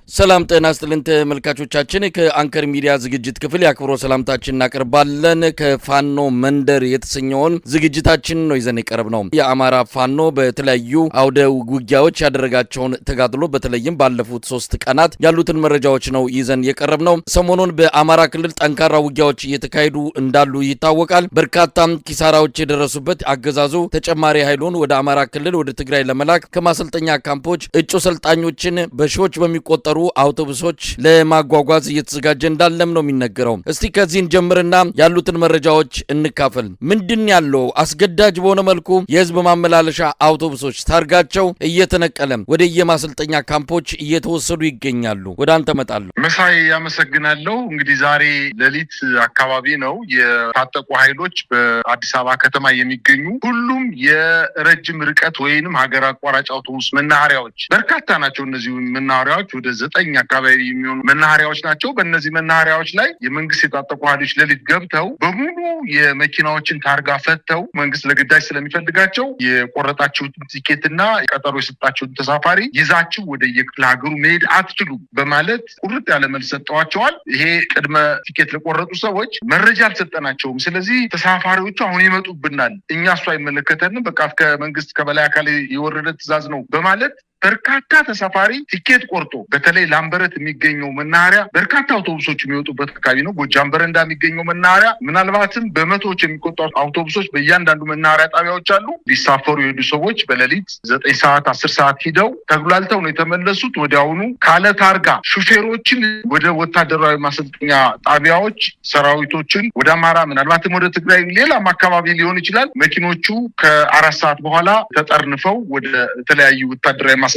ሰላም ጤና ይስጥልን ተመልካቾቻችን፣ ከአንከር ሚዲያ ዝግጅት ክፍል የአክብሮት ሰላምታችን እናቀርባለን። ከፋኖ መንደር የተሰኘውን ዝግጅታችን ነው ይዘን የቀረብነው። የአማራ ፋኖ በተለያዩ አውደ ውጊያዎች ያደረጋቸውን ተጋድሎ በተለይም ባለፉት 3 ቀናት ያሉትን መረጃዎች ነው ይዘን የቀረብነው። ሰሞኑን በአማራ ክልል ጠንካራ ውጊያዎች እየተካሄዱ እንዳሉ ይታወቃል። በርካታም ኪሳራዎች የደረሱበት አገዛዙ ተጨማሪ ኃይሉን ወደ አማራ ክልል ወደ ትግራይ ለመላክ ከማሰልጠኛ ካምፖች እጩ ሰልጣኞችን በሺዎች በሚቆጠሩ አውቶቡሶች ለማጓጓዝ እየተዘጋጀ እንዳለም ነው የሚነገረው። እስቲ ከዚህን ጀምርና ያሉትን መረጃዎች እንካፈል። ምንድን ያለው አስገዳጅ በሆነ መልኩ የህዝብ ማመላለሻ አውቶቡሶች ታርጋቸው እየተነቀለ ወደ የማሰልጠኛ ካምፖች እየተወሰዱ ይገኛሉ። ወደ አንተ እመጣለሁ። መሳይ ያመሰግናለሁ። እንግዲህ ዛሬ ሌሊት አካባቢ ነው የታጠቁ ኃይሎች በአዲስ አበባ ከተማ የሚገኙ ሁሉም የረጅም ርቀት ወይንም ሀገር አቋራጭ አውቶቡስ መናኸሪያዎች በርካታ ናቸው። እነዚህ መናኸሪያዎች ወደ 9 አካባቢ የሚሆኑ መናኸሪያዎች ናቸው። በእነዚህ መናኸሪያዎች ላይ የመንግስት የታጠቁ ኃይሎች ሌሊት ገብተው በሙሉ የመኪናዎችን ታርጋ ፈተው መንግስት ለግዳጅ ስለሚፈልጋቸው የቆረጣችሁትን ቲኬትና ቀጠሮ የሰጣችሁትን ተሳፋሪ ይዛችሁ ወደ የክፍለ ሀገሩ መሄድ አትችሉም በማለት ቁርጥ ያለ መልስ ሰጥተዋቸዋል። ይሄ ቅድመ ቲኬት ለቆረጡ ሰዎች መረጃ አልሰጠናቸውም። ስለዚህ ተሳፋሪዎቹ አሁን ይመጡብናል፣ እኛ እሱ አይመለከተንም፣ በቃ ከመንግስት ከበላይ አካል የወረደ ትዕዛዝ ነው በማለት በርካታ ተሳፋሪ ቲኬት ቆርጦ በተለይ ላምበረት የሚገኘው መናኸሪያ በርካታ አውቶቡሶች የሚወጡበት አካባቢ ነው። ጎጃም በረንዳ የሚገኘው መናኸሪያ ምናልባትም በመቶዎች የሚቆጠሩ አውቶቡሶች በእያንዳንዱ መናኸሪያ ጣቢያዎች አሉ። ሊሳፈሩ የሄዱ ሰዎች በሌሊት 9 ሰዓት 10 ሰዓት ሂደው ተጉላልተው ነው የተመለሱት። ወዲያውኑ ካለ ታርጋ ሹፌሮችን ወደ ወታደራዊ ማሰልጠኛ ጣቢያዎች ሰራዊቶችን ወደ አማራ ምናልባትም ወደ ትግራይ ሌላም አካባቢ ሊሆን ይችላል መኪኖቹ ከ4 ሰዓት በኋላ ተጠርንፈው ወደ ተለያዩ ወታደራዊ ማሰልጠኛ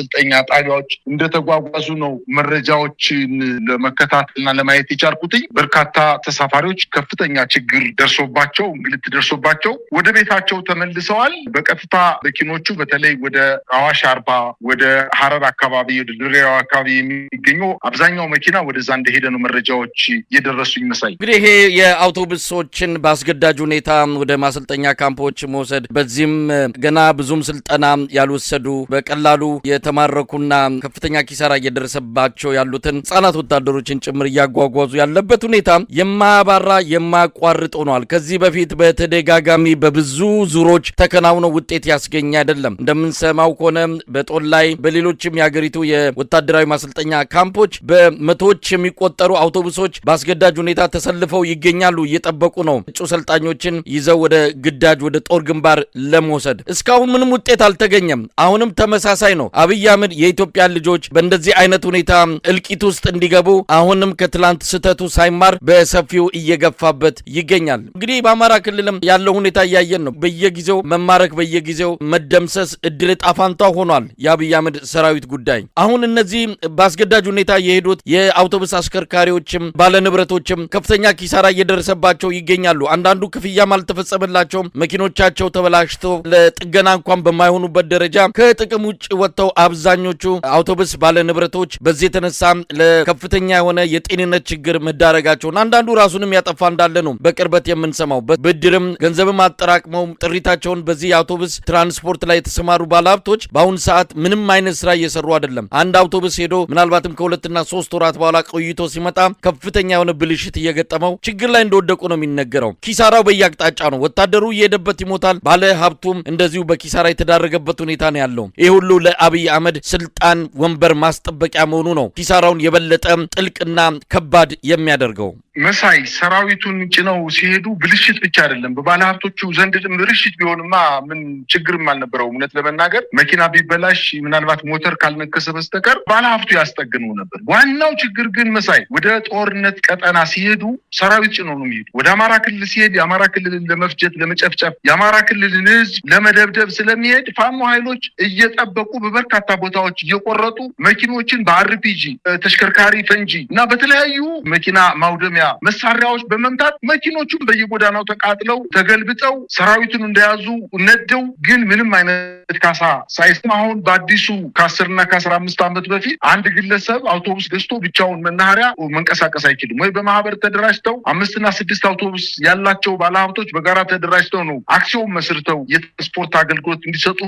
ጣቢያዎች እንደተጓጓዙ ነው መረጃዎችን ለመከታተልና ለማየት የቻልኩት። በርካታ ተሳፋሪዎች ከፍተኛ ችግር ደርሶባቸው እንግልት ደርሶባቸው ወደ ቤታቸው ተመልሰዋል። በቀጥታ መኪኖቹ በተለይ ወደ አዋሽ 40 ወደ ሐረር አካባቢ ወደ ድሬዳዋ አካባቢ የሚገኙ አብዛኛው መኪና ወደዛ እንደሄደ ነው መረጃዎች የደረሱኝ። መሳይ እንግዲህ ይሄ የአውቶቡሶችን በአስገዳጅ ሁኔታ ወደ ማሰልጠኛ ካምፖች መውሰድ በዚህም ገና ብዙም ስልጠና ያልወሰዱ በቀላሉ የተማረኩና ከፍተኛ ኪሳራ እየደረሰባቸው ያሉትን ህጻናት ወታደሮችን ጭምር እያጓጓዙ ያለበት ሁኔታ የማያባራ የማያቋርጥ ሆኗል። ከዚህ በፊት በተደጋጋሚ በብዙ ዙሮች ተከናውነው ውጤት ያስገኘ አይደለም። እንደምንሰማው ከሆነ በጦር ላይ በሌሎችም የሀገሪቱ የወታደራዊ ማሰልጠኛ ካምፖች በመቶዎች የሚቆጠሩ አውቶቡሶች በአስገዳጅ ሁኔታ ተሰልፈው ይገኛሉ። እየጠበቁ ነው እጩ ሰልጣኞችን ይዘው ወደ ግዳጅ ወደ ጦር ግንባር ለመውሰድ። እስካሁን ምንም ውጤት አልተገኘም። አሁንም ተመሳሳይ ነው። አብይ አህመድ የኢትዮጵያ ልጆች በእንደዚህ አይነት ሁኔታ እልቂት ውስጥ እንዲገቡ አሁንም ከትላንት ስህተቱ ሳይማር በሰፊው እየገፋበት ይገኛል። እንግዲህ በአማራ ክልልም ያለው ሁኔታ እያየን ነው። በየጊዜው መማረክ፣ በየጊዜው መደምሰስ እድል ጣፋንታ ሆኗል የአብይ አህመድ ሰራዊት ጉዳይ። አሁን እነዚህ በአስገዳጅ ሁኔታ የሄዱት የአውቶቡስ አሽከርካሪዎችም ባለንብረቶችም ከፍተኛ ኪሳራ እየደረሰባቸው ይገኛሉ። አንዳንዱ ክፍያም አልተፈጸመላቸውም። መኪኖቻቸው ተበላሽተው ለጥገና እንኳን በማይሆኑበት ደረጃ ከጥቅም ውጭ ወጥተው አብዛኞቹ አውቶቡስ ባለንብረቶች በዚህ የተነሳ ለከፍተኛ የሆነ የጤንነት ችግር መዳረጋቸውን አንዳንዱ ራሱንም ያጠፋ እንዳለ ነው በቅርበት የምንሰማው። ብድርም ገንዘብም አጠራቅመው ጥሪታቸውን በዚህ የአውቶቡስ ትራንስፖርት ላይ የተሰማሩ ባለሀብቶች በአሁኑ ሰዓት ምንም አይነት ስራ እየሰሩ አይደለም። አንድ አውቶቡስ ሄዶ ምናልባትም ከ2 እና 3 ወራት በኋላ ቆይቶ ሲመጣ ከፍተኛ የሆነ ብልሽት እየገጠመው ችግር ላይ እንደወደቁ ነው የሚነገረው። ኪሳራው በየአቅጣጫ ነው። ወታደሩ እየሄደበት ይሞታል። ባለ ሀብቱም እንደዚሁ በኪሳራ የተዳረገበት ሁኔታ ነው ያለው። ይህ ሁሉ ለአብይ አህመድ ስልጣን ወንበር ማስጠበቂያ መሆኑ ነው ኪሳራውን የበለጠ ጥልቅና ከባድ የሚያደርገው። መሳይ ሰራዊቱን ጭነው ሲሄዱ ብልሽት ብቻ አይደለም፣ በባለሀብቶቹ ዘንድ ብልሽት ቢሆንማ ምን ችግርም አልነበረውም። እውነት ለመናገር መኪና ቢበላሽ ምናልባት ሞተር ካልነከሰ በስተቀር ባለሀብቱ ያስጠግነው ነበር። ዋናው ችግር ግን መሳይ ወደ ጦርነት ቀጠና ሲሄዱ ሰራዊት ጭነው ነው የሚሄዱ። ወደ አማራ ክልል ሲሄድ የአማራ ክልልን ለመፍጀት ለመጨፍጨፍ፣ የአማራ ክልልን ህዝብ ለመደብደብ ስለሚሄድ ፋኖ ኃይሎች እየጠበቁ በበርካታ ቦታዎች እየቆረጡ መኪኖችን በአርፒጂ ተሽከርካሪ ፈንጂ እና በተለያዩ መኪና ማውደሚያ መሳሪያዎች በመምታት መኪኖቹን በየጎዳናው ተቃጥለው ተገልብጠው ሰራዊቱን እንደያዙ ነደው ግን ምንም አይነት ካሳ ሳይሰማ አሁን በአዲሱ ከ10 እና ከ15 ዓመት በፊት አንድ ግለሰብ አውቶቡስ ገዝቶ ብቻውን መናኸሪያ መንቀሳቀስ አይችልም። ወይ በማህበር ተደራጅተው 5 እና 6 አውቶቡስ ያላቸው ባለሀብቶች በጋራ ተደራጅተው ነው አክሲዮን መስርተው የትራንስፖርት አገልግሎት እንዲሰጡ።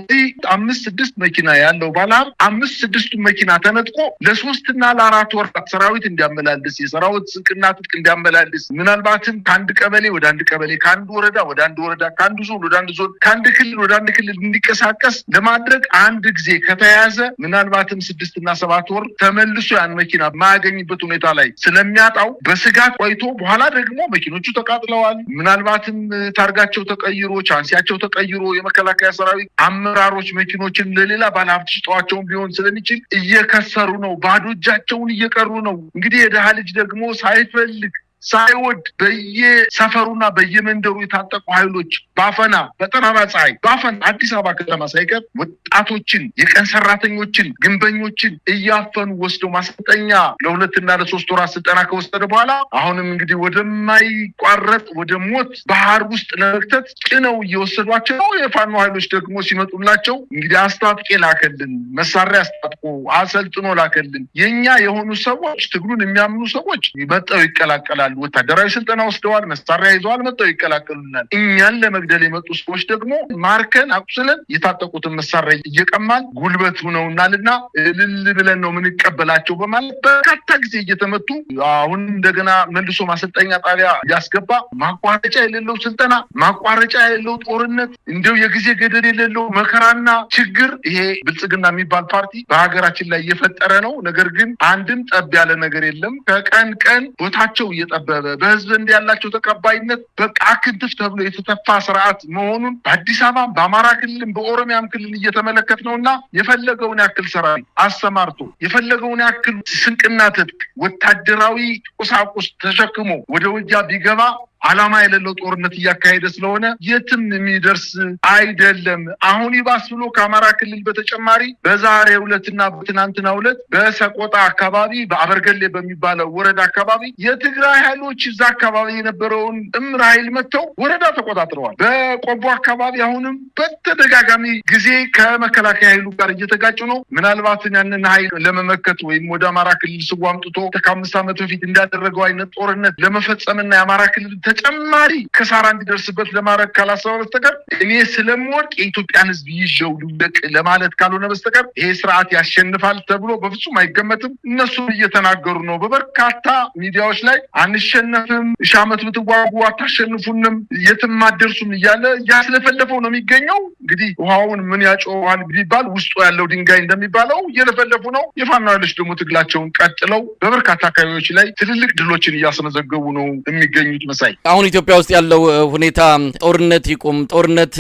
5 6 መኪና ያለው ባለሀብት ባለሀብት 5-6 መኪና ተነጥቆ ለ3 እና ለ4 ወራት ሰራዊት እንዲያመላልስ፣ የሰራዊት ስንቅና ትጥቅ እንዲያመላልስ፣ ምናልባትም ከአንድ ቀበሌ ወደ አንድ ቀበሌ፣ ከአንድ ወረዳ ወደ አንድ ወረዳ፣ ከአንድ ዞን ወደ አንድ ዞን፣ ከአንድ ክልል ወደ አንድ ክልል እንዲንቀሳቀስ ለማድረግ አንድ ጊዜ ከተያዘ ምናልባትም 6 እና 7 ወር ተመልሶ ያን መኪና የማያገኝበት ሁኔታ ላይ ስለሚያጣው በስጋት ቆይቶ በኋላ ደግሞ መኪኖቹ ተቃጥለዋል። ምናልባትም ታርጋቸው ተቀይሮ፣ ቻንሲያቸው ተቀይሮ የመከላከያ ሰራዊት አመራሮች መኪኖችን ለሌላ ባለሀብት ሽጠዋቸውን ቢሆን ስለሚችል እየከሰሩ ነው። ባዶ እጃቸውን እየቀሩ ነው። እንግዲህ የድሃ ልጅ ደግሞ ሳይፈልግ ሳይወድ በየሰፈሩና በየመንደሩ የታጠቁ ኃይሎች ባፈና፣ በጠራራ ፀሐይ ባፈና አዲስ አበባ ከተማ ሳይቀር ወጣቶችን፣ የቀን ሰራተኞችን፣ ግንበኞችን እያፈኑ ወስደው ማሰልጠኛ ለ2 እና ለ3 ወራት ስልጠና ከወሰደ በኋላ አሁንም እንግዲህ ወደማይቋረጥ ወደ ሞት ባህር ውስጥ ለመክተት ጭነው እየወሰዷቸው ነው። የፋኖ ኃይሎች ደግሞ ሲመጡላቸው እንግዲህ አስታጥቄ ላከልን፣ መሳሪያ አስታጥቆ አሰልጥኖ ላከልን። የኛ የሆኑ ሰዎች፣ ትግሉን የሚያምኑ ሰዎች መጠው ይቀላቀላሉ። ወታደራዊ ስልጠና ወስደዋል፣ መሳሪያ ይዘዋል፣ መጠው ይቀላቀሉናል። እኛን ለመግደል የመጡ ሰዎች ደግሞ ማርከን አቁስለን የታጠቁትን መሳሪያ እየቀማን ጉልበት ሆነውናልና እልል ብለን ነው የምንቀበላቸው በማለት በርካታ ጊዜ እየተመቱ አሁን እንደገና መልሶ ማሰልጠኛ ጣቢያ እያስገባ ማቋረጫ የሌለው ስልጠና፣ ማቋረጫ የሌለው ጦርነት፣ እንዲያው የጊዜ ገደብ የሌለው መከራና ችግር ይሄ ብልጽግና የሚባል ፓርቲ በሀገራችን ላይ እየፈጠረ ነው። ነገር ግን አንድም ጠብ ያለ ነገር የለም። ከቀን ቀን ቦታቸው እየጠበበ በህዝብ ዘንድ ያላቸው ተቀባይነት በቃ ክንትፍ ተብሎ የተተፋ ስርዓት መሆኑን በአዲስ አበባ፣ በአማራ ክልልም፣ በኦሮሚያም ክልል እየተመለከት ነው እና የፈለገውን ያክል ሰራዊት አሰማርቶ፣ የፈለገውን ያክል ስንቅና ትጥቅ፣ ወታደራዊ ቁሳቁስ ተሸክሞ ወደ ውጊያ ቢገባ ዓላማ የሌለው ጦርነት እያካሄደ ስለሆነ የትም የሚደርስ አይደለም። አሁን ይባስ ብሎ ከአማራ ክልል በተጨማሪ በዛሬው ዕለትና በትናንትናው ዕለት በሰቆጣ አካባቢ፣ በአበርገሌ በሚባለው ወረዳ አካባቢ የትግራይ ኃይሎች እዛ አካባቢ የነበረውን ጥምር ኃይል መጥተው ወረዳ ተቆጣጥረዋል። በቆቦ አካባቢ አሁንም በተደጋጋሚ ጊዜ ከመከላከያ ኃይሉ ጋር እየተጋጩ ነው። ምናልባት ያንን ኃይል ለመመከት ወይም ወደ አማራ ክልል ስቦ አምጥቶ ከ5 ዓመት በፊት እንዳደረገው አይነት ጦርነት ለመፈጸምና የአማራ ክልል ተጨማሪ ኪሳራ እንዲደርስበት ለማድረግ ካላሰበ በስተቀር፣ እኔ ስለምወድቅ የኢትዮጵያን ሕዝብ ይዤው ልውደቅ ለማለት ካልሆነ በስተቀር ይሄ ስርዓት ያሸንፋል ተብሎ በፍጹም አይገመትም። እነሱም እየተናገሩ ነው በበርካታ ሚዲያዎች ላይ፣ አንሸነፍም፣ 1000 ዓመት ብትዋጉ አታሸንፉንም፣ የትም አትደርሱም እያለ እያስለፈለፈው ነው የሚገኘው። እንግዲህ ውሃውን ምን ያጮኸዋል ቢባል ውስጡ ያለው ድንጋይ እንደሚባለው እየለፈለፉ ነው። የፋኖ ኃይሎች ደግሞ ትግላቸውን ቀጥለው በበርካታ አካባቢዎች ላይ ትልልቅ ድሎችን እያስመዘገቡ ነው የሚገኙት። መሳይ። አሁን ኢትዮጵያ ውስጥ ያለው ሁኔታ ጦርነት ይቁም፣ ጦርነት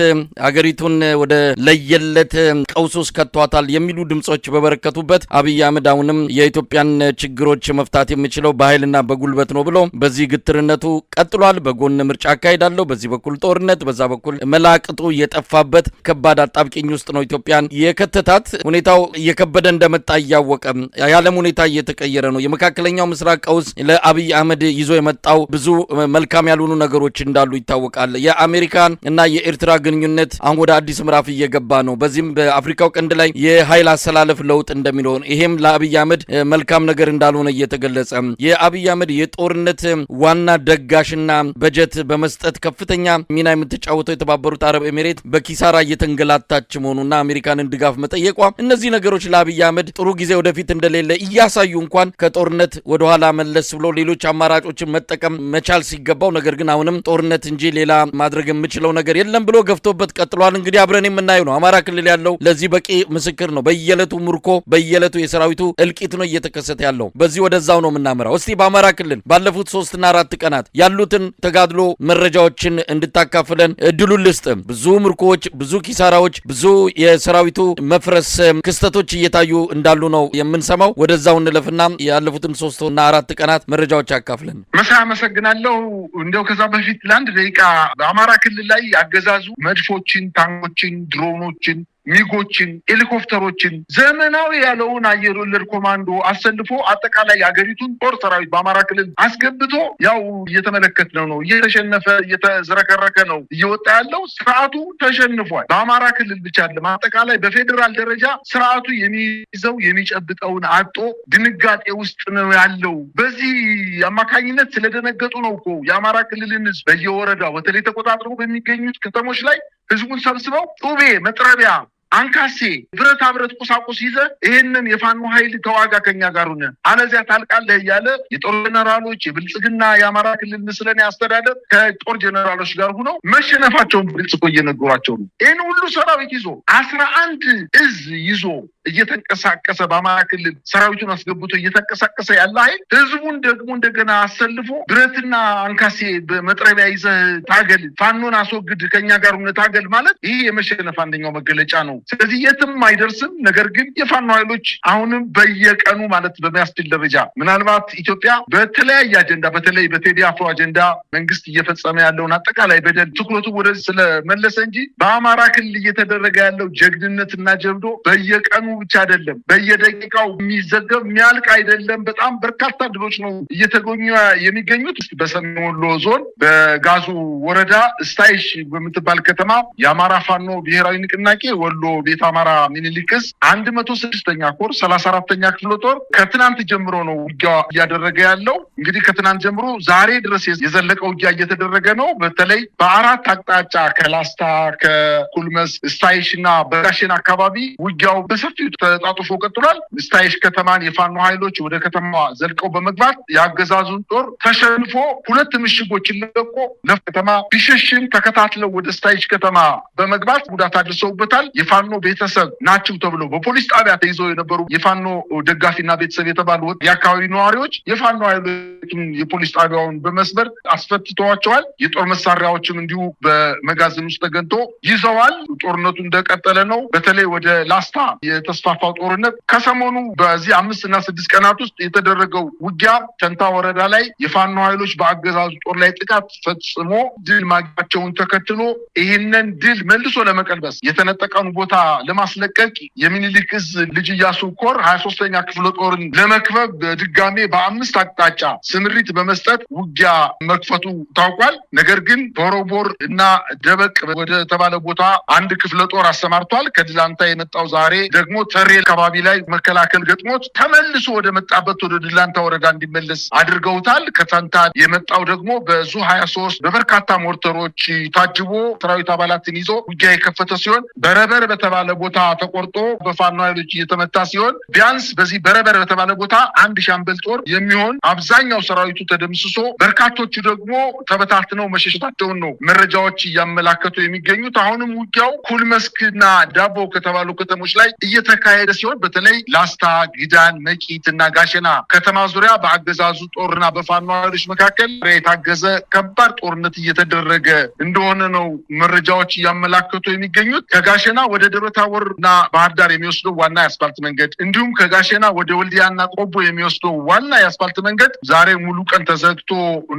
ሀገሪቱን ወደ ለየለት ቀውስ ውስጥ ከቷታል የሚሉ ድምጾች በበረከቱበት አብይ አህመድ አሁንም የኢትዮጵያን ችግሮች መፍታት የምችለው በኃይልና በጉልበት ነው ብሎ በዚህ ግትርነቱ ቀጥሏል። በጎን ምርጫ አካሂዳለሁ፣ በዚህ በኩል ጦርነት፣ በዛ በኩል መላቅጡ የጠፋበት ከባድ አጣብቂኝ ውስጥ ነው ኢትዮጵያን የከተታት። ሁኔታው እየከበደ እንደመጣ እያወቀ የዓለም ሁኔታ እየተቀየረ ነው። የመካከለኛው ምስራቅ ቀውስ ለአብይ አህመድ ይዞ የመጣው ብዙ መልካም ያልሆኑ ነገሮች እንዳሉ ይታወቃል። የአሜሪካን እና የኤርትራ ግንኙነት አሁን ወደ አዲስ ምዕራፍ እየገባ ነው። በዚህም በአፍሪካው ቀንድ ላይ የኃይል አሰላለፍ ለውጥ እንደሚኖር፣ ይሄም ለአብይ አህመድ መልካም ነገር እንዳልሆነ እየተገለጸ፣ የአብይ አህመድ የጦርነት ዋና ደጋሽና በጀት በመስጠት ከፍተኛ ሚና የምትጫወተው የተባበሩት አረብ ኤሚሬት በኪሳራ እየተንገላታች መሆኑና አሜሪካንን ድጋፍ መጠየቋ፣ እነዚህ ነገሮች ለአብይ አህመድ ጥሩ ጊዜ ወደፊት እንደሌለ እያሳዩ እንኳን ከጦርነት ወደኋላ መለስ ብሎ ሌሎች አማራጮችን መጠቀም መቻል ሲገባው ነገር ግን አሁንም ጦርነት እንጂ ሌላ ማድረግ የምችለው ነገር የለም ብሎ ገፍቶበት ቀጥሏል። እንግዲህ አብረን የምናየው ነው። አማራ ክልል ያለው ለዚህ በቂ ምስክር ነው። በየዕለቱ ምርኮ፣ በየዕለቱ የሰራዊቱ እልቂት ነው እየተከሰተ ያለው። በዚህ ወደዛው ነው የምናመራው። እስቲ በአማራ ክልል ባለፉት 3ና 4 ቀናት ያሉትን ተጋድሎ መረጃዎችን እንድታካፍለን እድሉን ልስጥ። ብዙ ምርኮዎች፣ ብዙ ኪሳራዎች፣ ብዙ የሰራዊቱ መፍረስ ክስተቶች እየታዩ እንዳሉ ነው የምንሰማው። ወደዛው እንለፍና ያለፉትን 3ና 4 ቀናት መረጃዎች ያካፍለን። መሳይ፣ አመሰግናለሁ። እንዲያው ከዛ በፊት ለአንድ ደቂቃ በአማራ ክልል ላይ አገዛዙ መድፎችን፣ ታንኮችን፣ ድሮኖችን፣ ሚጎችን፣ ሄሊኮፕተሮችን፣ ዘመናዊ ያለውን አየር ወለድ ኮማንዶ አሰልፎ አጠቃላይ የሀገሪቱን ጦር ሰራዊት በአማራ ክልል አስገብቶ ያው እየተመለከትነው ነው። እየተሸነፈ፣ እየተዝረከረከ ነው እየወጣ ያለው። ስርዓቱ ተሸንፏል። በአማራ ክልል ብቻ አይደለም፣ አጠቃላይ በፌዴራል ደረጃ ስርዓቱ የሚይዘው የሚጨብጠውን አጥቶ ድንጋጤ ውስጥ ነው ያለው። በዚህ አማካኝነት ስለደነገጡ ነው እኮ የአማራ ክልልን ህዝብ በየወረዳው በተለይ ተቆጣጥረው በሚገኙት ከተሞች ላይ ህዝቡን ሰብስበው ጩቤ፣ መጥረቢያ አንካሴ፣ ብረታ ብረት ቁሳቁስ ይዘህ ይህንን የፋኖ ኃይል ተዋጋ ከኛ ጋር ሆነ አለዚያ ታልቃለህ እያለ የጦር ጀነራሎች የብልጽግና የአማራ ክልል ምስለኔ አስተዳደር ከጦር ጀነራሎች ጋር ሆነው መሸነፋቸውን ግልጽ እኮ እየነገሯቸው ነው። ይህን ሁሉ ሰራዊት ይዞ 11 እዝ ይዞ እየተንቀሳቀሰ በአማራ ክልል ሰራዊቱን አስገብቶ እየተንቀሳቀሰ ያለ ኃይል ህዝቡን ደግሞ እንደገና አሰልፎ ብረትና አንካሴ በመጥረቢያ ይዘህ ታገል፣ ፋኖን አስወግድ፣ ከኛ ጋር ሆነህ ታገል ማለት ይህ የመሸነፍ አንደኛው መገለጫ ነው። ስለዚህ የትም አይደርስም። ነገር ግን የፋኖ ኃይሎች አሁንም በየቀኑ ማለት በሚያስችል ደረጃ ምናልባት ኢትዮጵያ በተለያየ አጀንዳ በተለይ በቴዲ አፍሮ አጀንዳ መንግስት እየፈጸመ ያለውን አጠቃላይ በደል ትኩረቱ ወደዚህ ስለመለሰ እንጂ በአማራ ክልል እየተደረገ ያለው ጀግንነትና ጀብዶ በየቀኑ ብቻ አይደለም፣ በየደቂቃው የሚዘገብ የሚያልቅ አይደለም። በጣም በርካታ ድሎች ነው እየተገኙ የሚገኙት። በሰሜን ወሎ ዞን በጋዙ ወረዳ ስታይሽ በምትባል ከተማ የአማራ ፋኖ ብሔራዊ ንቅናቄ ወሎ ቤተ አማራ ሚኒሊክ እዝ 106ኛ ኮር 34ኛ ክፍለ ጦር ከትናንት ጀምሮ ነው ውጊያ እያደረገ ያለው። እንግዲህ ከትናንት ጀምሮ ዛሬ ድረስ የዘለቀ ውጊያ እየተደረገ ነው። በተለይ በአራት አቅጣጫ ከላስታ፣ ከኩልመስ፣ ስታይሽ እና በጋሸን አካባቢ ውጊያው በሰፊው ተጣጥፎ ቀጥሏል። ስታይሽ ከተማን የፋኖ ኃይሎች ወደ ከተማዋ ዘልቀው በመግባት የአገዛዙን ጦር ተሸንፎ 2 ምሽጎችን ለቆ ለከተማ ቢሸሽም ተከታትለው ወደ ስታይሽ ከተማ በመግባት ጉዳት አድርሰውበታል። የፋኖ ቤተሰብ ናቸው ተብሎ በፖሊስ ጣቢያ ተይዘው የነበሩ የፋኖ ደጋፊና ቤተሰብ የተባሉ የአካባቢ ነዋሪዎች የፋኖ ኃይሎችን የፖሊስ ጣቢያውን በመስበር አስፈትተዋቸዋል። የጦር መሳሪያዎችም እንዲሁ በመጋዘን ውስጥ ተገኝቶ ይዘዋል። ጦርነቱ እንደቀጠለ ነው። በተለይ ወደ ላስታ የተስፋፋው ጦርነት ከሰሞኑ በዚህ 5 እና 6 ቀናት ውስጥ የተደረገው ውጊያ ተንታ ወረዳ ላይ የፋኖ ኃይሎች በአገዛዙ ጦር ላይ ጥቃት ፈጽሞ ድል ማግኘታቸውን ተከትሎ ይህንን ድል መልሶ ለመቀልበስ የተነጠቀውን ቦታ ለማስለቀቅ የሚኒሊክ እዝ ልጅ ኢያሱ ኮር 23ኛ ክፍለ ጦርን ለመክበብ በድጋሜ በ5 አቅጣጫ ስምሪት በመስጠት ውጊያ መክፈቱ ታውቋል። ነገር ግን ቦሮቦር እና ደበቅ ወደ ተባለ ቦታ አንድ ክፍለ ጦር አሰማርቷል። ከድላንታ የመጣው ዛሬ ደግሞ ተሬ አካባቢ ላይ መከላከል ገጥሞት ተመልሶ ወደ መጣበት ወደ ድላንታ ወረዳ እንዲመለስ አድርገውታል። ከተንታ የመጣው ደግሞ በዙ 23 በበርካታ ሞርተሮች ታጅቦ ሰራዊት አባላትን ይዞ ውጊያ የከፈተ ሲሆን በረበር በተባለ ቦታ ተቆርጦ በፋኖ ኃይሎች እየተመታ ሲሆን ቢያንስ በዚህ በረበር በተባለ ቦታ አንድ ሻምበል ጦር የሚሆን አብዛኛው ሰራዊቱ ተደምስሶ በርካቶቹ ደግሞ ተበታትነው መሸሸታቸውን ነው መረጃዎች እያመላከቱ የሚገኙት። አሁንም ውጊያው ኩልመስክና ዳቦ ከተባሉ ከተሞች ላይ እየተካሄደ ሲሆን በተለይ ላስታ፣ ግዳን፣ መቂት እና ጋሸና ከተማ ዙሪያ በአገዛዙ ጦርና በፋኖ ኃይሎች መካከል የታገዘ ከባድ ጦርነት እየተደረገ እንደሆነ ነው መረጃዎች እያመላከቱ የሚገኙት። ከጋሸና ወደ ደብረታቦር እና ባህር ዳር የሚወስደው ዋና የአስፋልት መንገድ እንዲሁም ከጋሸና ወደ ወልዲያና ቆቦ የሚወስደው ዋና የአስፋልት መንገድ ዛሬ ሙሉ ቀን ተዘግቶ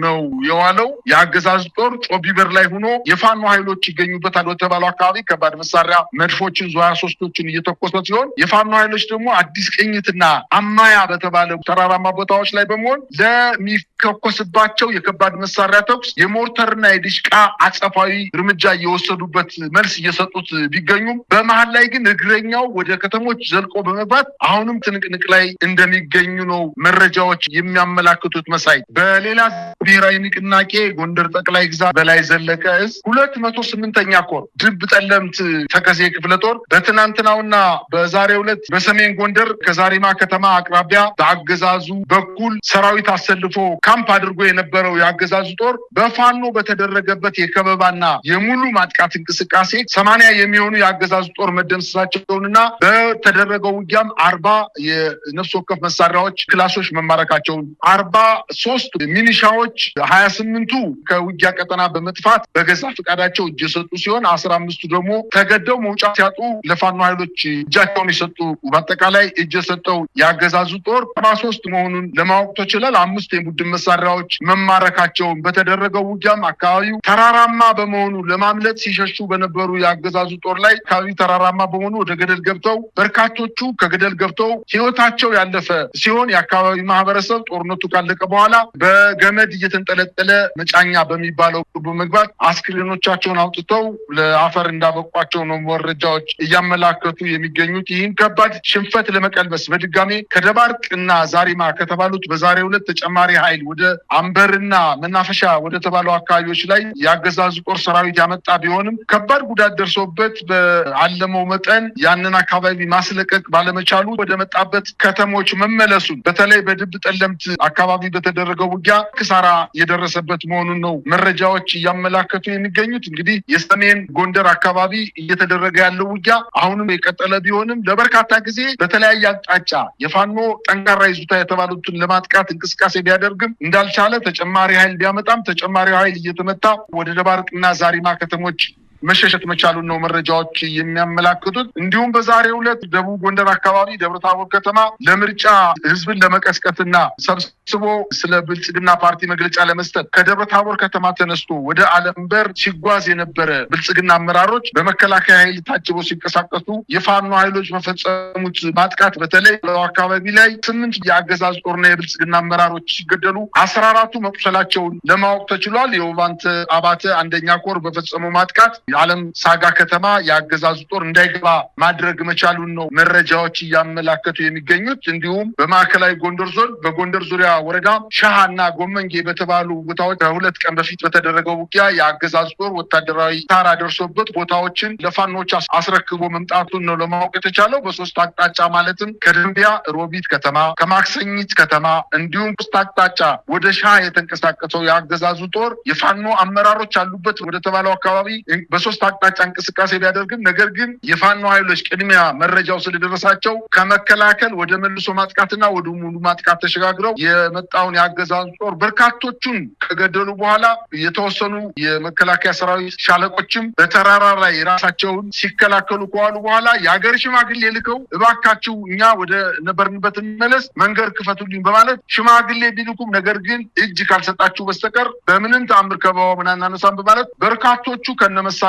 ነው የዋለው። የአገዛዙ ጦር ጮቢበር ላይ ሆኖ የፋኖ ኃይሎች ይገኙበታል በተባለው አካባቢ ከባድ መሳሪያ መድፎችን ዙ 23ቶችን እየተኮሰ ሲሆን የፋኖ ኃይሎች ደግሞ አዲስ ቅኝትና አማያ በተባለ ተራራማ ቦታዎች ላይ በመሆን ለሚተኮስባቸው የከባድ መሳሪያ ተኩስ የሞርተርና የዲሽቃ አጸፋዊ እርምጃ እየወሰዱበት መልስ እየሰጡት ቢገኙም በመሃል ላይ ግን እግረኛው ወደ ከተሞች ዘልቆ በመግባት አሁንም ትንቅንቅ ላይ እንደሚገኙ ነው መረጃዎች የሚያመላክቱት። መሳይ በሌላ ብሔራዊ ንቅናቄ ጎንደር ጠቅላይ ግዛት በላይ ዘለቀ እዝ 208ኛ ኮር ድብ ጠለምት ተከዜ ክፍለ ጦር በትናንትናውና በዛሬው ዕለት በሰሜን ጎንደር ከዛሪማ ከተማ አቅራቢያ በአገዛዙ በኩል ሰራዊት አሰልፎ ካምፕ አድርጎ የነበረው የአገዛዙ ጦር በፋኖ በተደረገበት የከበባና የሙሉ ማጥቃት እንቅስቃሴ 80 የሚሆኑ የአገዛዙ ጦር መደምሰሳቸውንና በተደረገው ውጊያም 40 የነፍስ ወከፍ መሳሪያዎች ክላሾች መማረካቸውን 43 ሚኒሻዎች 28ቱ ከውጊያ ቀጠና በመጥፋት በገዛ ፈቃዳቸው እጅ የሰጡ ሲሆን 15ቱ ደግሞ ተገደው መውጫ ሲያጡ ለፋኖ ኃይሎች እጃቸውን የሰጡ በአጠቃላይ እጅ የሰጠው የአገዛዙ ጦር 43 መሆኑን ለማወቅ ተችሏል። 5 የቡድን መሳሪያዎች መማረካቸውን በተደረገው ውጊያም አካባቢው ተራራማ በመሆኑ ለማምለጥ ሲሸሹ በነበሩ የአገዛዙ ጦር ላይ አካባቢው ተራራማ በመሆኑ ወደ ገደል ገብተው በርካቶቹ ከገደል ገብተው ህይወታቸው ያለፈ ሲሆን የአካባቢው ማህበረሰብ ጦርነቱ ካለቀ በኋላ በገመድ እየተንጠለጠለ መጫኛ በሚባለው በመግባት አስክሬኖቻቸውን አውጥተው ለአፈር እንዳበቋቸው ነው መረጃዎች እያመላከቱ የሚገኙት። ይህን ከባድ ሽንፈት ለመቀልበስ በድጋሜ ከደባርቅና ዛሪማ ከተባሉት በዛሬው ዕለት ተጨማሪ ኃይል ወደ አንበርና መናፈሻ ወደ ተባለው አካባቢዎች ላይ የአገዛዙ ጦር ሰራዊት ያመጣ ቢሆንም ከባድ ጉዳት ደርሶበት በአለመው መጠን ያንን አካባቢ ማስለቀቅ ባለመቻሉ ወደ መጣበት ከተሞች መመለሱን በተለይ በድብ ጠለምት አካባቢ በተደረገው ውጊያ ክሳራ የደረሰበት መሆኑን ነው መረጃዎች እያመላከቱ የሚገኙት። እንግዲህ የሰሜን ጎንደር አካባቢ እየተደረገ ያለው ውጊያ አሁንም የቀጠለ ቢሆንም ለበርካታ ጊዜ በተለያየ አቅጣጫ የፋኖ ጠንካራ ይዞታ የተባሉትን ለማጥቃት እንቅስቃሴ ቢያደርግም እንዳልቻለ፣ ተጨማሪ ኃይል ቢያመጣም ተጨማሪ ኃይል እየተመታ ወደ ደባርቅና ዛሪማ ከተሞች መሸሸት መቻሉን ነው መረጃዎች የሚያመላክቱት። እንዲሁም በዛሬው ዕለት ደቡብ ጎንደር አካባቢ ደብረታቦር ከተማ ለምርጫ ህዝብን ለመቀስቀስና ሰብስቦ ስለ ብልጽግና ፓርቲ መግለጫ ለመስጠት ከደብረታቦር ከተማ ተነስቶ ወደ አለምበር ሲጓዝ የነበረ ብልጽግና አመራሮች በመከላከያ ኃይል ታጅበው ሲንቀሳቀሱ የፋኖ ኃይሎች በፈጸሙት ማጥቃት በተለይ አካባቢ ላይ 8 የአገዛዝ ጦርና የብልጽግና አመራሮች ሲገደሉ 14ቱ መቁሰላቸውን ለማወቅ ተችሏል። የውባንተ አባተ አንደኛ ኮር በፈጸመው ማጥቃት የዓለም ሳጋ ከተማ የአገዛዙ ጦር እንዳይገባ ማድረግ መቻሉን ነው መረጃዎች እያመላከቱ የሚገኙት። እንዲሁም በማዕከላዊ ጎንደር ዞን በጎንደር ዙሪያ ወረዳ ሻሃና ጎመንጌ በተባሉ ቦታዎች ከ2 ቀን በፊት በተደረገው ውጊያ የአገዛዙ ጦር ወታደራዊ ታራ ደርሶበት ቦታዎችን ለፋኖች አስረክቦ መምጣቱን ነው ለማወቅ የተቻለው። በ3 አቅጣጫ ማለትም ከደንቢያ ሮቢት ከተማ፣ ከማክሰኝት ከተማ እንዲሁም 3 አቅጣጫ ወደ ሻሃ የተንቀሳቀሰው የአገዛዙ ጦር የፋኖ አመራሮች አሉበት ወደ ተባለው አካባቢ በ3 አቅጣጫ እንቅስቃሴ ቢያደርግም ነገር ግን የፋኖ ኃይሎች ቅድሚያ መረጃው ስለደረሳቸው ከመከላከል ወደ መልሶ ማጥቃትና ወደ ሙሉ ማጥቃት ተሸጋግረው የመጣውን የአገዛዙ ጦር በርካቶቹን ከገደሉ በኋላ የተወሰኑ የመከላከያ ሰራዊት ሻለቆችም በተራራ ላይ ራሳቸውን ሲከላከሉ ከዋሉ በኋላ የሀገር ሽማግሌ ልከው እባካችሁ እኛ ወደ ነበርንበት እንመለስ፣ መንገድ ክፈቱልኝ በማለት ሽማግሌ ቢልኩም ነገር ግን እጅ ካልሰጣችሁ በስተቀር በምንም ተአምር ከበባውን አናነሳም በማለት በርካቶቹ ከነመሳሪያቸው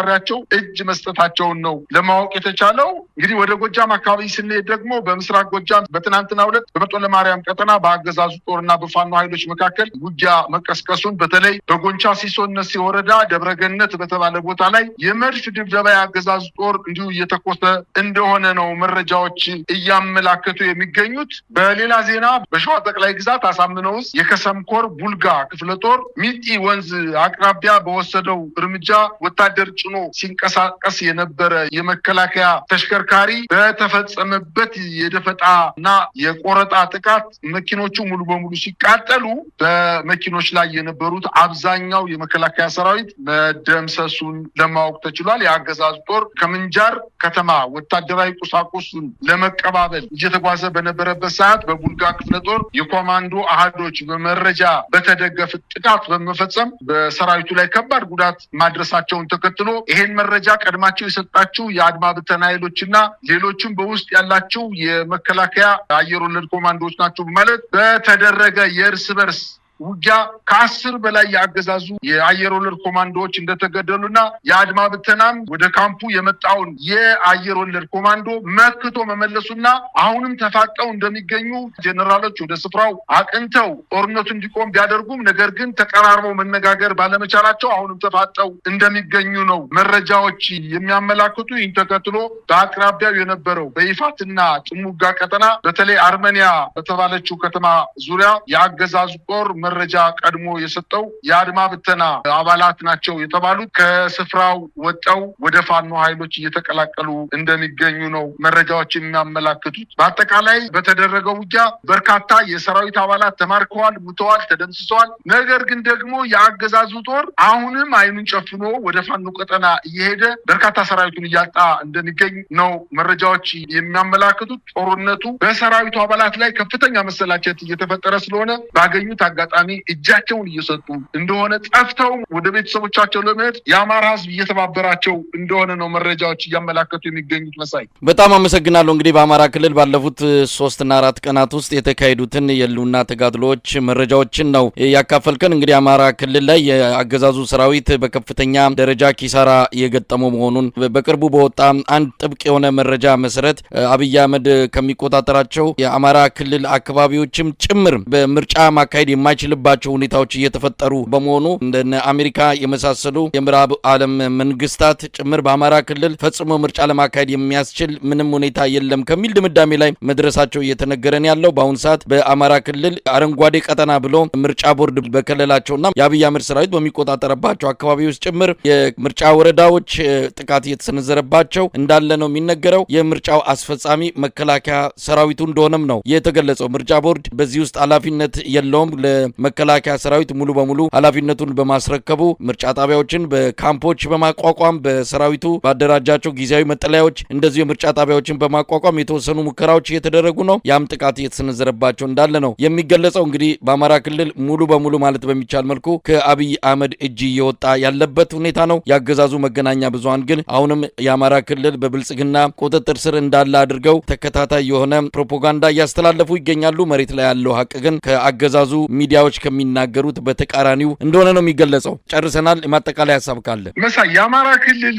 እጅ መስጠታቸውን ነው ለማወቅ የተቻለው። እንግዲህ ወደ ጎጃም አካባቢ ስንሄድ ደግሞ በምስራቅ ጎጃም በትናንትናው ዕለት በመጦለ ማርያም ቀጠና በአገዛዙ ጦርና በፋኖ ኃይሎች መካከል ውጊያ መቀስቀሱን በተለይ በጎንቻ ሲሶነሴ ወረዳ ደብረገነት በተባለ ቦታ ላይ የመድፍ ድብደባ የአገዛዙ ጦር እንዲሁ እየተኮሰ እንደሆነ ነው መረጃዎች እያመላከቱ የሚገኙት። በሌላ ዜና በሸዋ ጠቅላይ ግዛት አሳምነው ውስጥ የከሰምኮር ቡልጋ ክፍለ ጦር ሚጢ ወንዝ አቅራቢያ በወሰደው እርምጃ ወታደር ጭኖ ሲንቀሳቀስ የነበረ የመከላከያ ተሽከርካሪ በተፈጸመበት የደፈጣና የቆረጣ ጥቃት መኪኖቹ ሙሉ በሙሉ ሲቃጠሉ በመኪኖች ላይ የነበሩት አብዛኛው የመከላከያ ሰራዊት መደምሰሱን ለማወቅ ተችሏል። የአገዛዙ ጦር ከምንጃር ከተማ ወታደራዊ ቁሳቁሱን ለመቀባበል እየተጓዘ በነበረበት ሰዓት በቡልጋ ክፍለ ጦር የኮማንዶ አሃዶች በመረጃ በተደገፈ ጥቃት በመፈጸም በሰራዊቱ ላይ ከባድ ጉዳት ማድረሳቸውን ተከትሎ ይሄን መረጃ ቀድማቸው የሰጣችሁ የአድማ ብተና ኃይሎችና ሌሎችም በውስጥ ያላችሁ የመከላከያ አየር ወለድ ኮማንዶዎች ናቸው በማለት በተደረገ የእርስ በርስ ውጊያ ከ10 በላይ ያገዛዙ የአየር ወለድ ኮማንዶዎች እንደተገደሉና የአድማ ብተናም ወደ ካምፑ የመጣውን የአየር ወለድ ኮማንዶ መክቶ መመለሱና አሁንም ተፋጠው እንደሚገኙ ጀነራሎች ወደ ስፍራው አቅንተው ጦርነቱ እንዲቆም ቢያደርጉም ነገር ግን ተቀራርበው መነጋገር ባለመቻላቸው አሁንም ተፋጠው እንደሚገኙ ነው መረጃዎች የሚያመላክቱ። ይህን ተከትሎ በአቅራቢያው የነበረው በይፋትና ጥሙጋ ቀጠና በተለይ አርመኒያ በተባለችው ከተማ ዙሪያ ያገዛዙ ጦር መረጃ ቀድሞ የሰጠው የአድማ ብተና አባላት ናቸው የተባሉት ከስፍራው ወጣው ወደ ፋኖ ኃይሎች እየተቀላቀሉ እንደሚገኙ ነው መረጃዎች የሚያመላክቱት። በአጠቃላይ በተደረገው ውጊያ በርካታ የሰራዊት አባላት ተማርከዋል፣ ሙተዋል፣ ተደምስሰዋል። ነገር ግን ደግሞ ያገዛዙ ጦር አሁንም አይኑን ጨፍኖ ወደ ፋኖ ቀጠና እየሄደ በርካታ ሰራዊቱን እያጣ እንደሚገኝ ነው መረጃዎች የሚያመላክቱት። ጦርነቱ በሰራዊቱ አባላት ላይ ከፍተኛ መሰላቸት እየተፈጠረ ስለሆነ ባገኙት አጋጣሚ እጃቸውን እየሰጡ እንደሆነ ጠፍተው ወደ ቤተሰቦቻቸው ለመሄድ የአማራ ሕዝብ እየተባበራቸው እንደሆነ ነው መረጃዎች እያመላከቱ የሚገኙት። መሳይ በጣም አመሰግናለሁ። እንግዲህ በአማራ ክልል ባለፉት 3 እና 4 ቀናት ውስጥ የተካሄዱትን የህልውና ተጋድሎች መረጃዎችን ነው ያካፈልከን። እንግዲህ አማራ ክልል ላይ የአገዛዙ ሰራዊት በከፍተኛ ደረጃ ኪሳራ የገጠመው መሆኑን በቅርቡ በወጣ አንድ ጥብቅ የሆነ መረጃ መሰረት አብይ አህመድ ከሚቆጣጠራቸው የአማራ ክልል አካባቢዎችም ጭምር በምርጫ ማካሄድ የማይችልበት የሚችልባቸው ሁኔታዎች እየተፈጠሩ በመሆኑ እንደነ አሜሪካ የመሳሰሉ የምዕራብ ዓለም መንግስታት ጭምር በአማራ ክልል ፈጽሞ ምርጫ ለማካሄድ የሚያስችል ምንም ሁኔታ የለም ከሚል ድምዳሜ ላይ መድረሳቸው እየተነገረን ያለው። በአሁኑ ሰዓት በአማራ ክልል አረንጓዴ ቀጠና ብሎ ምርጫ ቦርድ በከለላቸውና የአብይ አህመድ ሰራዊት በሚቆጣጠርባቸው አካባቢዎች ጭምር የምርጫ ወረዳዎች ጥቃት እየተሰነዘረባቸው እንዳለ ነው የሚነገረው። የምርጫው አስፈጻሚ መከላከያ ሰራዊቱ እንደሆነም ነው የተገለጸው። ምርጫ ቦርድ በዚህ ውስጥ ኃላፊነት የለውም። ለመከላከያ ሰራዊት ሙሉ በሙሉ ኃላፊነቱን በማስረከቡ ምርጫ ጣቢያዎችን በካምፖች በማቋቋም፣ በሰራዊቱ ባደራጃቸው ጊዜያዊ መጠለያዎች እንደዚሁ የምርጫ ጣቢያዎችን በማቋቋም የተወሰኑ ሙከራዎች እየተደረጉ ነው። ያም ጥቃት እየተሰነዘረባቸው እንዳለ ነው የሚገለጸው። እንግዲህ በአማራ ክልል ሙሉ በሙሉ ማለት በሚቻል መልኩ ከአብይ አህመድ እጅ እየወጣ ያለበት ሁኔታ ነው። ያገዛዙ መገናኛ ብዙሃን ግን አሁንም የአማራ ክልል በብልጽግና ቁጥጥር ስር እንዳለ አድርገው ተከታታይ የሆነ ፕሮፓጋንዳ እያስተላለፉ ይገኛሉ። መሬት ላይ ያለው ሀቅ ግን ከአገዛዙ ሚዲያዎች ከሚናገሩት በተቃራኒው እንደሆነ ነው የሚገለጸው። ጨርሰናል። የማጠቃለያ ሀሳብ ካለ? መሳይ፣ የአማራ ክልል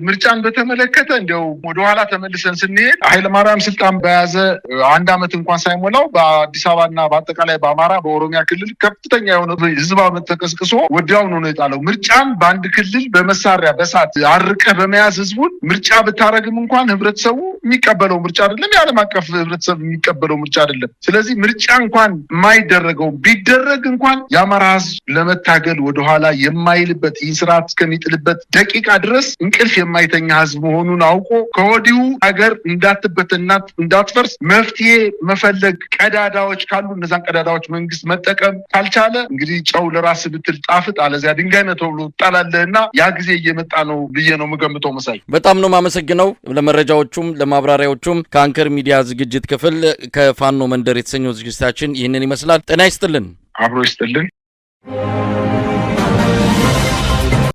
ምርጫን በተመለከተ እንዲያው ወደኋላ ተመልሰን ስንሄድ ኃይለማርያም ስልጣን በያዘ አንድ ዓመት እንኳን ሳይሞላው በአዲስ አበባና በአጠቃላይ በአማራ፣ በኦሮሚያ ክልል ከፍተኛ የሆነ ህዝብ አመፅ ተቀስቅሶ ወዲያውኑ ነው የጣለው። ምርጫን በአንድ ክልል በመሳሪያ በሳት አርቀህ በመያዝ ህዝቡን ምርጫ ብታረግም እንኳን ህብረተሰቡ የሚቀበለው ምርጫ አይደለም። የዓለም አቀፍ ህብረተሰብ የሚቀበለው ምርጫ አይደለም። ስለዚህ ምርጫ እንኳን የማይደረገው ቢደረግ እንኳን የአማራ ህዝብ ለመታገል ወደኋላ የማይልበት፣ ይህ ስርዓት እስከሚጥልበት ደቂቃ ድረስ እንቅልፍ የማይተኛ ህዝብ መሆኑን አውቆ ከወዲሁ ሀገር እንዳትበተንና እንዳትፈርስ መፍትሄ መፈለግ፣ ቀዳዳዎች ካሉ እነዛን ቀዳዳዎች መንግስት መጠቀም ካልቻለ እንግዲህ ጨው ለራስ ብትል ጣፍጥ፣ አለዚያ ድንጋይ ነው ተብሎ ትጣላለህ እና ያ ጊዜ እየመጣ ነው ብዬ ነው የምገምተው። መሳይ። በጣም ነው የማመሰግነው ለመረጃዎቹም ለማብራሪያዎቹም። ከአንከር ሚዲያ ዝግጅት ክፍል ከፋኖ መንደር የተሰኘው ዝግጅታችን ይህንን ይመስላል። ጤና ይስጥልን። አብሮ ይስጥልን።